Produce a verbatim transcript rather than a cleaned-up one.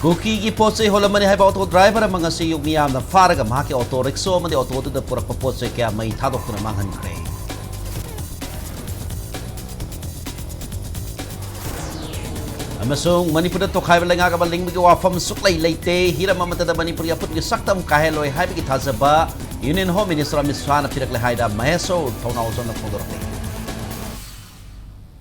ꯀꯨꯀꯤꯒꯤ ꯄꯣꯠ ꯆꯩ ꯍꯣꯜꯂꯝꯕꯅꯤ ꯍꯥꯏꯕ ꯑꯣꯇꯣ ꯗ꯭ꯔꯥꯏꯚꯔ ꯑꯃ ꯉꯁꯤ ꯑꯌꯨꯛ ꯃꯤꯌꯥꯝꯅ ꯐꯥꯔꯒ ꯃꯍꯥꯛꯀꯤ ꯑꯣꯇꯣ ꯔꯤꯛꯁꯣ ꯑꯃꯗꯤ ꯑꯣꯇꯣꯗꯨꯗ ꯄꯨꯔꯛꯄ ꯄꯣꯠ ꯆꯩ ꯀꯌꯥ ꯃꯩ ꯊꯥꯗꯣꯛꯇꯨꯅ ꯃꯥꯡꯍꯟꯈ꯭ꯔꯦ꯫ ꯑꯃꯁꯨꯡ ꯃꯅꯤꯄꯨꯔꯗ ꯇꯣꯈꯥꯏꯕ ꯂꯩꯉꯥꯛ ꯑꯃ ꯂꯤꯡꯕꯒꯤ ꯋꯥꯐꯝ ꯁꯨꯛꯂꯩ ꯂꯩꯇꯦ꯫ ꯍꯤꯔꯝ ꯑꯃꯠꯇꯗ ꯃꯅꯤꯄꯨꯔꯒꯤ ꯑꯄꯨꯟꯕꯒꯤ ꯁꯛꯇꯝ ꯀꯥꯏꯍꯜꯂꯣꯏ ꯍꯥꯏꯕꯒꯤ ꯊꯥꯖꯕ Union Home Minister ꯑꯃꯤꯠ ꯁꯥꯍꯅ ꯄꯤꯔꯛꯂꯦ ꯍꯥꯏꯅ ꯃꯍꯦꯁꯣꯔ ꯊꯧꯅꯥꯎꯖꯝꯅ ꯐꯣꯡꯗꯣꯔꯛꯂꯤ꯫